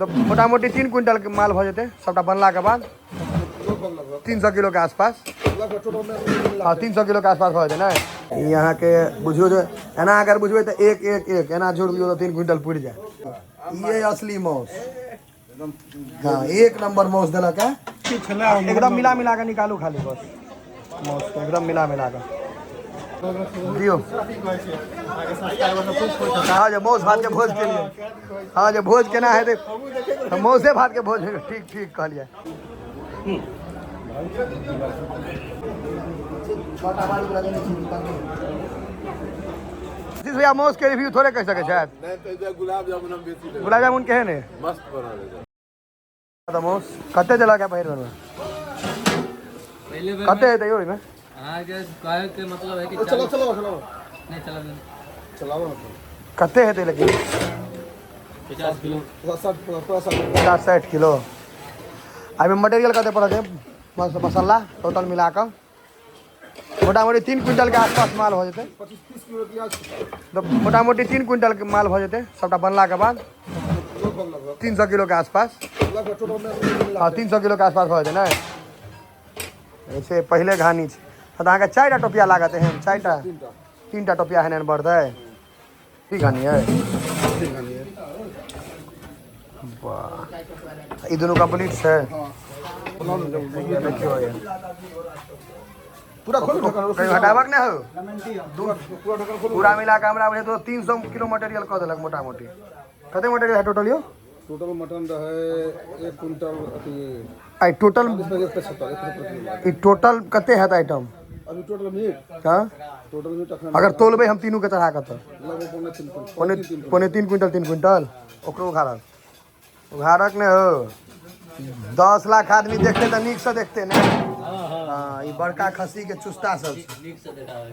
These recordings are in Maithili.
तऽ मोटा मोटी 3 क्विंटल के माल भऽ जेतै सबटा बनलाके बाद। लगभग। 300 किलो के आसपास। लगभग टोटल में। हाँ, 300 किलो के आसपास भऽ जेतै ने। ई अहाँके बुझियौ जे एना अगर बुझबै तऽ एक एक एक एना जोड़ि लियौ तऽ 3 क्विंटल पुरि जायत। ये असली माउस। हाँ, एक नंबर माउस देलक है। एकदम मिला मिला के निकालू खाली बस। माउस के एकदम मिला मिला के दियौ। हाँ, जे माउस भात के भोज के लिए। हाँ, जे भोज केना हेतै तऽ माउसे भात के भोज हेतै। ठीक ठीक कहलियै। आशीष भैया माउस के रिव्यू थोड़े कहि सकै छथि। नहीं तो इधर गुलाब जामुन हम बेची लेबै। गुलाब जामुन केहन है? मस्त बनल है। तऽ माउस कते देलक है पहिल बेरमे? पहले बेर। कते हेतै यौ ओहिमे? अहाँके कहै के मतलब है कि चलो चलो चलो। नहीं चला। चलाओ ना। कते हेतै लेकिन? 50 किलो। 50 60, 50 60। 50-60 किलो। एहिमे मटेरियल कते पड़ल छै? मसाला टोटल मिला कऽ मोटा मोटी 3 क्विंटल के आसपास माल भऽ जेतै। 25-30 किलो प्याज। तऽ मोटा मोटी 3 क्विंटल के माल भऽ जेतै सबटा बनलाके बाद। लगभग लगभग। 300 किलो के आसपास। लगभग टोटल में। हाँ, 300 किलो के आसपास भऽ जेतै ने। ऐसे पहिले घानी छै तऽ अहाँके चारिटा टोपिया लागत एहन चारिटा। तीनटा। तीनटा टोपिया एहन एहन बढ़तै। की घानी है? तीन घानी है। वाह, ई दुनू कम्प्लीट छै। देखियौ ये। पूरा खोलू ढक्कन। कहीं हटाबक नहि हो। पूरा ढक्कन खोलू। पूरा मिला कऽ हमरा बुझे तो 300 किलो मटेरियल कऽ देलक। मोटा मोटी कते मटेरियल है टोटल यौ? टोटल मटन रहे 1 क्विंटल अथी। आई टोटल। 175, 175 किलो। ई टोटल कते हैत आइटम? अभी टोटल मीट? हाँ। टोटल मीट अखन अगर तोलबै हम तीनू के चढ़ा कऽ तऽ? लगभग 2.75 क्विंटल। पौने 2.75 क्विंटल, 3 क्विंटल। ओकरो उघारक उघारक नहि हो। 10 लाख आदमी देखते तऽ नीकसँ देखते ने। हाँ, ई बड़का खस्सी के चुस्ता सब छै। नीक से देखाबै।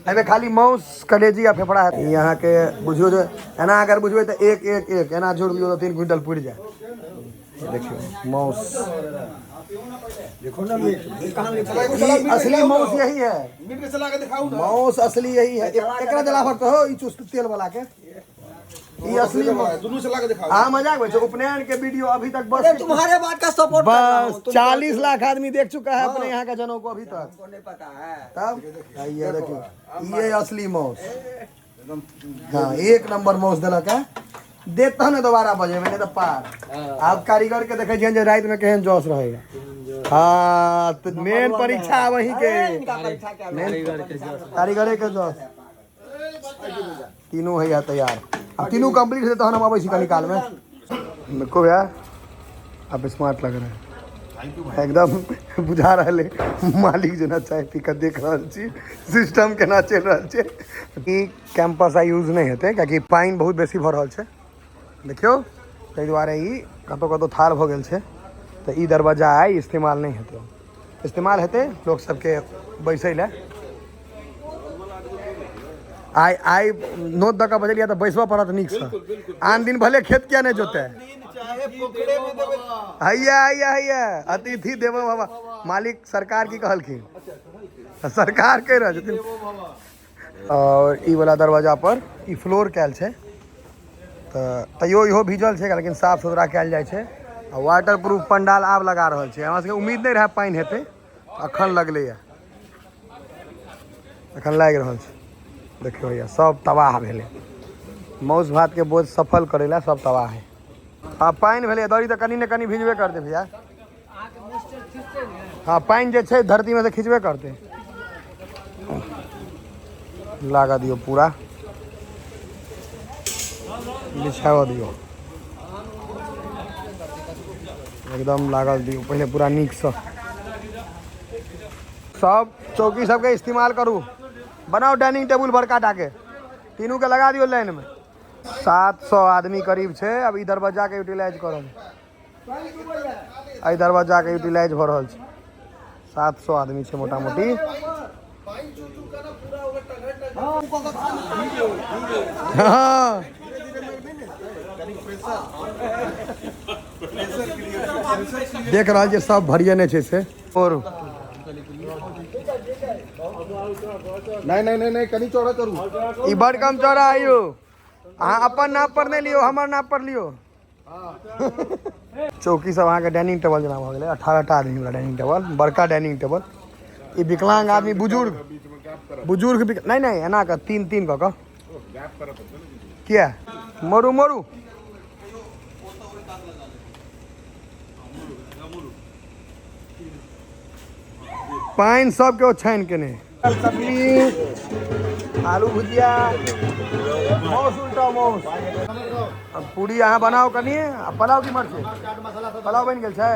एहिमे खाली माउस, कलेजी आ फेफड़ा है। ई अहाँके बुझियौ जे एना अगर बुझबै तऽ एक एक एक एना जोड़ि लियौ तऽ 3 क्विंटल पुरि जायत। देखियौ माउस। देखो ना मीट। ई असली माउस यही है। मीट के चला के दिखाऊ ना। माउस असली यही है। एकरा जलावट तो हो ई चुस्त तेल वाला के। ई असली माउस। दोनों चला के दिखाओ। हाँ, मजाक होइ छै। उपनयन के वीडियो अभी तक बस तुम्हारे बात का सपोर्ट कर रहा हूँ। बस 40 लाख आदमी देख चुका है अपने यहाँ का जनों को अभी तक। तुमको नहीं पता है। तब ये देखियो, ये असली माउस। हाँ, एक नंबर माउस देलक है। देत तहन ने दोबारा बजेबै, नहीं तऽ पार। आब कारीगर के देखै छियनि जे राति में केहन जोश रहेगा। हाँ, तऽ मेन परीक्षा वही के। इनका परीक्षा क्या? कारीगर के जस। कारीगरे के जोश। तीनू हैया तैयार। अब तीनू कंप्लीट हेतै तहन हम अबै छी कनी काल में। देखो भैया, आप स्मार्ट लग रहे हैं एकदम। बुझा रहल है मालिक जेना। चाय पी कऽ देख रहल छी सिस्टम केना चलि रहल छै। ई कैंपस आइ यूज नहि हेतै, कियाकि पानि बहुत बेसी भऽ रहल छै। देखियौ, ताहि दुआरे ई कतहु कतहु थाल भऽ गेल छै, तऽ ई दरवाजा आइ इस्तेमाल नहि हेतै। इस्तेमाल हेतै लोक सबके बैसै लए। आइ आइ नोत दऽ कऽ बजेलियै तऽ बैसबऽ पड़त नीकसँ। आन दिन भले खेत किया नहि जोतै। हैया हैया हैया, अतिथि देवो बाबा। मालिक सरकार की कहलखिन? सरकार कहि रहल छथिन। और ई वाला दरवाजा पर ई फ्लोर कयल छै, तऽ तैयो इहो भीजल छै, लेकिन साफ सुथरा कयल जाइ छै। आ वाटर प्रूफ पंडाल आब लगा रहल छै। हमरा सबके उम्मीद नहि रहै पानि हेतै। अखन लगलैया, अखन लागि रहल छै। देखियौ भैया, सब तबाह भेलै। माउस भातके बोझ सफल करै लए सब तबाह है। हँ, पानि भेलै, दौरी तऽ कनि ने कनि भिजबे करतै भैया। हँ, पानि जे छै धरतीमे से खिचबे करतै। लागऽ दियौ, पूरा बिछाबऽ दियौ, एकदम लागल दियौ पहिले पूरा नीकसँ। सब चौकी सबके इस्तेमाल करू। बनाउ डाइनिंग टेबुल बड़का टाके। तीनू के लगा दियौ लाइन में। 700 आदमी करीब छै। अब ई दरवाजा के यूटिलाइज करब। एहि दरवाजा के यूटिलाइज भऽ रहल छै। 700 आदमी छै मोटा मोटी। हाँ, देख रहल छै सब भरिए नहि छै से और नहीं नहीं नहीं नहीं, कनी चौड़ा करू। ई बड़ कम चौड़ा है यौ। अहाँ अपन नाप पर नहि लियौ, हमर नाप पर लियौ। चौकी सब अहाँके डाइनिंग टेबल जेना भऽ गेलै। 18टा आदमी वाला डाइनिंग टेबल, बड़का डाइनिंग टेबल। ई विकलांग आदमी, बुजुर्ग बुजुर्ग नहि नहि, एना कऽ तीन तीन कऽ कऽ किया मरू मरू। पानि सबके ओ छानि केने। चटनी, आलू भुजिया, मौस उल्टा मौस। अब पूरी अहाँ बनाउ कनि। आ पुलाव केम्हर छै? पुलाव बनि गेल छै।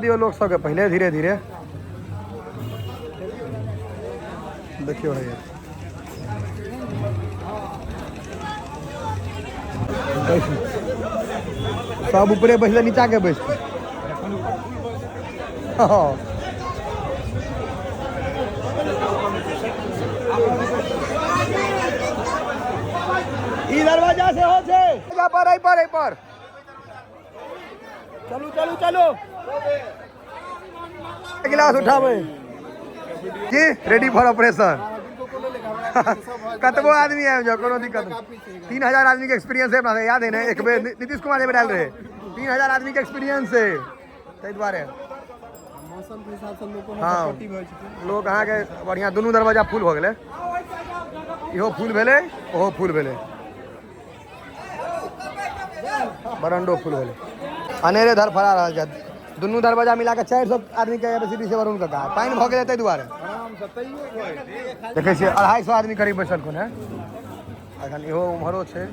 दियौ लोक सबके पहिले धीरे धीरे। देखियौ हे सब ऊपरे बैसले, नीचा के बैसले। हँ ई दरवाजा से हो छै पर, एहि पर, एहि पर। चलू चलू चलू, गिलास उठाबै की रेडी फॉर ऑपरेशन। कतबो आदमी आबि जाओ, कोनो दिक्कत नहीं। 3000 आदमी के एक्सपीरियंस है अपना, याद है ना? एक बेर नीतीश कुमार जे आयल रहे, 3000 आदमी के एक्सपीरियंस है, ताहि दुआरे मौसम के हिसाब से लोग। हाँ, लोग अहाँके बढ़िआँ। दुनू दरवाजा फुल भऽ गेलै, इहो फुल भेलै, ओहो फुल भेलै, बरंडो फुल भेलै। अनेरे धरफड़ा रहल छै। दुनू दरवाजा मिला कऽ 400 आदमी के कैपेसिटी छै। वरुण काका, पानि भऽ गेलै ताहि दुआरे। देखै छियै 250 आदमी करीब बैसल कोन है एखन। इहो उम्हरो छै,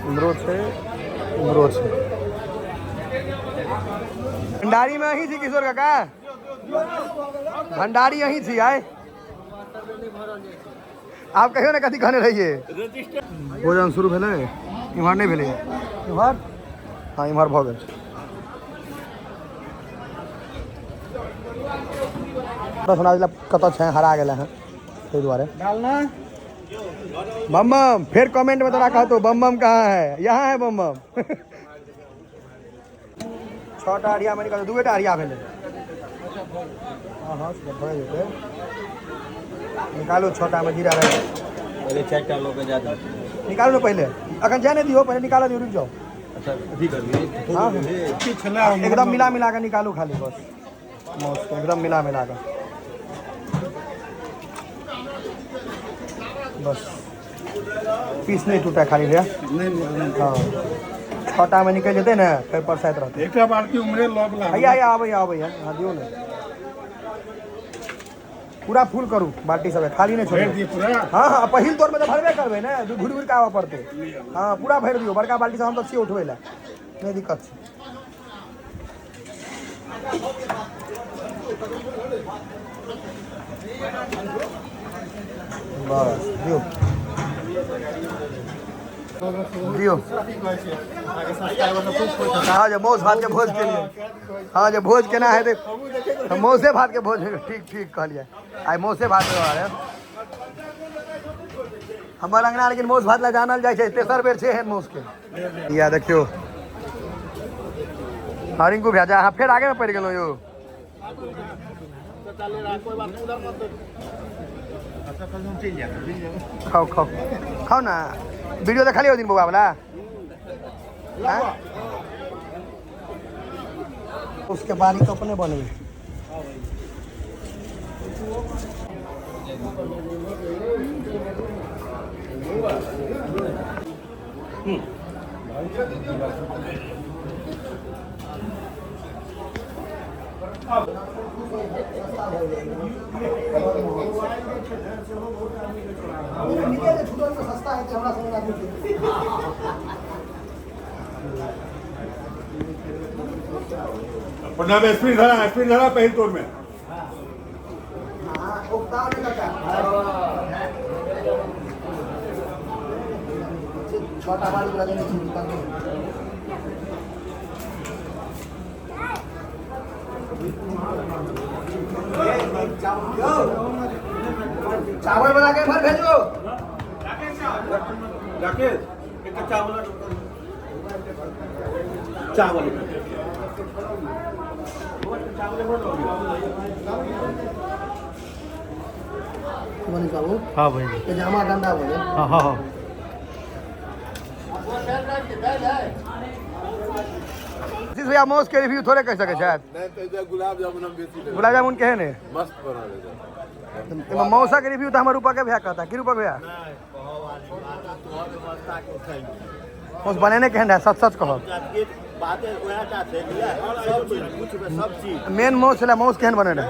उम्हरो छै, उम्हरो छै। भंडारी में अहीं छी किशोर काका? भंडारी अहीं छी आइ? आप कहियो ने, कथी कहने रहियै? भोजन शुरू भेलै। इम्हर नहि भेलै, इम्हर, हँ इम्हर भऽ गेल। सुना कतऽ छै, हरा गेलै हँ, ताहि दुआरे। डालना बम बम। फिर कमेंट में तोरा कहतो, बम बम कहाँ है? यहाँ है बम बम। 6टा अरिया में निकल 2टा अरिया भेलै। हाँ हाँ, से भऽ जेतै। निकालू 6टा में जीरा राइस। पहले 4टा लोग ज्यादा निकालू ने पहिले, अखन जाए नहीं दियो, पहिले निकाल दियो, रुक जाओ। अच्छा, अथी कर दिए। हाँ, एकदम मिला मिला के निकालू खाली बस, मस्त एकदम मिला मिला के बस, पीस नहीं टूटा खाली भैया। हाँ, 6टा में निकल जेतै ने, फेर परसाइत रहतै। एकटा बाल्टी उम्हरे लऽ बला। हैया हैया, आबैया आबैया। हाँ, दियौ ने, पूरा फुल करू बाल्टी सब, खाली नहीं भरि छोड़ू। दिए पूरा। हाँ हाँ, पहिल तौर में तऽ भरबे करबै ने, घुरि घुरि कऽ आबऽ पड़तै। हाँ, पूरा भरि दियौ बड़का बाल्टी सब, हम तऽ छियै उठबै लए, नहि दिक्कत छै। बस दियौ दियौ। हाँ, जे मौस भात के भोज के लिए, हाँ, जे भोज केना हेतै? मौसे भात के भोज। ठीक ठीक कहलियै, आइ मौसे भात रहे हमर अंगना, लेकिन मौस भात लए जानल जाइ छै। तेसर बेर छै एहन मौस के। या देखियौ, हाँ रिंकू भैया, जा अहाँ फेर आगे में पड़ि गेलहुँ यौ। खाओ खाओ खाओ ना। वीडियो देखलियै ओहि दिन बौआ वाला? आँय? उसके बारी तो अपने बनबै। सस्ता है हमरा समझ। पटना में स्पीड धरा, स्पीड धरा पहिल तोर में। छोटा बारी लगेने छी निकालू। चावल बना के घर भेजो। राकेश, एक चावल चावल। बाबू। हाँ भाई। पजामा गंदा हो गया। हाँ हाँ हाँ। भैया मौस के रिव्यू थोड़े कह सके शायद। नहीं तो गुलाब जामुन हम बेसी गुलाब जामुन केहन है? मस्त बना ले। मौसा के रिव्यू तो हमर रूपा के भैया कहता। की रूपा भैया मौस बनेने केहन है? सच सच कहो। मेन मौस छलै, मौस केहन बने रहे?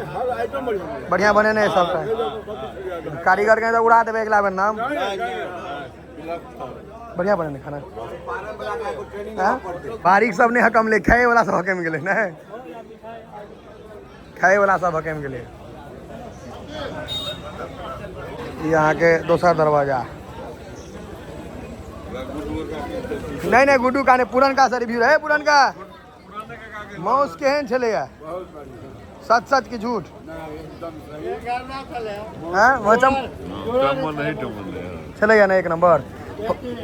बढ़िया बनेने है सबटा। कारीगर के उड़ा देबै अगिला बेर नाम। बढ़िया बनेने खाना। बारीक सब नहीं हकम ले, खाए वाला सब हकम गेलै ने, खाए वाला सब हकम गेलै। ई अहाँके दोसर दरवाजा। नहीं नहीं गुड्डू का नहीं, पुरनका से रिव्यू रहे। पुरनका मौस केहन छलैया? सच सच की झूठ? छलैया ना एक नंबर।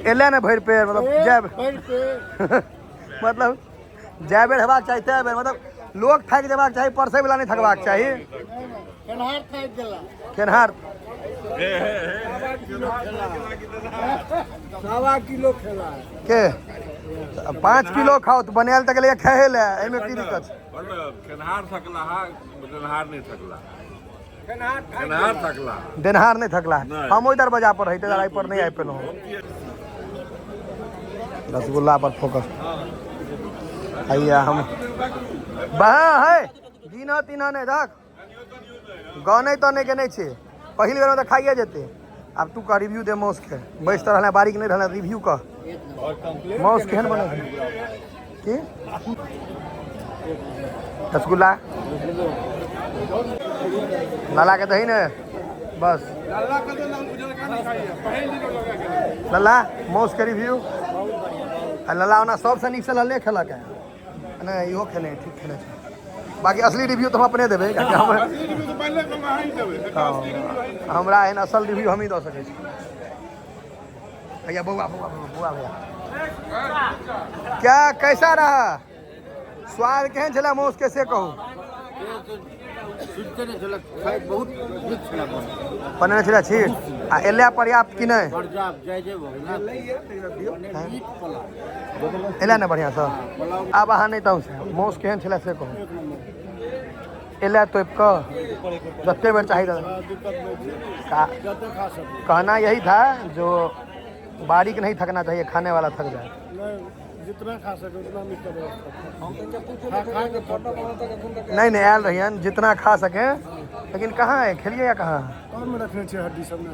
एलै ने भरि पेड़, मतलब जय मतलब जय बेर हेबाक चाही तै बेर, मतलब लोक थाकि जेबाक चाही, परसै वाला नहीं थकबाक चाही। खेनहार 1.25 किलो खेला के 5 किलो खाओ तो बनायल तक ले खाए ले, एमे की दिक्कत? खेनहार थकला हा, देनहार नहीं थकला। खेनहार थकला, देनहार नहीं थकला। हम ओहि दरवाजा पर रही, ताहि पर नहीं आबि पेलहुँ। रसगुल्ला पर फोकस। हैया हम बा है गिना तीना नहीं रख गने तने के नहीं छे। पहिल बेर में तो खाइए जेते। आब तू का रिव्यू दे मौस के। बैस तऽ रहला बारीक नहीं रहला, रिव्यू कह मौस केहन बनल की? रसगुल्ला लाला के दही ने बस। लल्ला मौस के रिव्यू। लल्ला ओना सबसँ नीकसँ लल्ले खेलक है नहीं, इहो खेने ठीक खेने छै। बाकी असली रिव्यू तो हम अपने देबै, हमरा एहन असल रिव्यू हमही दऽ सकै छी। भैया बौआ बौआ बौआ भैया क्या कैसा रहा स्वाद? केहन छलै मौस के से कहू? बनेने छलै छीट आ एलै पर्याप्त कि नहि? एलै ने बढ़िआँसँ? आब अहाँ नहि तहन से मौस केहन छलै से कहू। एलै तोपि कऽ जते बेर चाही। कहना यही था जो बारीक नहीं थकना चाहिए, खाने वाला थक जाए। जितना खा सके उतना। नहीं नहीं आयल रहियन जितना खा सके, लेकिन कहाँ है खेलिए या कहाँ में रखने छे हड्डी सब ने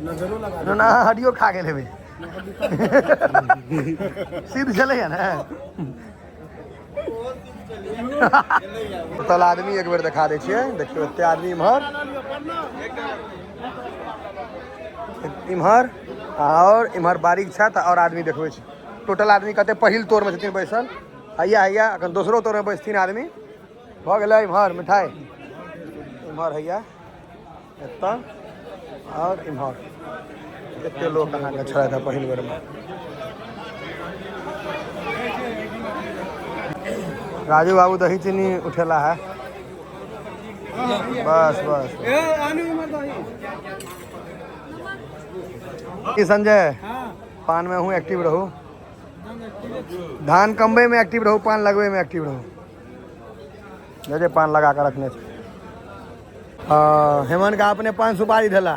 नजरो लगा ना, हड्डियो खा गेल हेबै। सिद्ध छलैया ने। तल आदमी एक बेर देखा दै छियै। देखियौ एते आदमी इम्हर इम्हर और इम्हर बारीक छथि और आदमी देखबै छै। टोटल आदमी कते पहिल तोरमे छथिन बैसल। हैया हैया अखन दोसरो तोरमे बैसथिन आदमी। भऽ गेलै इम्हर मिठाई, इम्हर हैया एतऽ और इम्हर एते लोक अहाँके छलथि पहिल बेरमे। राजू बाबू दही चीनी उठेला है। बस बस संजय पान में हूँ एक्टिव रहू, धान कमबे में एक्टिव रहू, पान लगबे में एक्टिव रहू। जे पान लगा कर रखने। हेमंत का अपने पान सुपारी धला।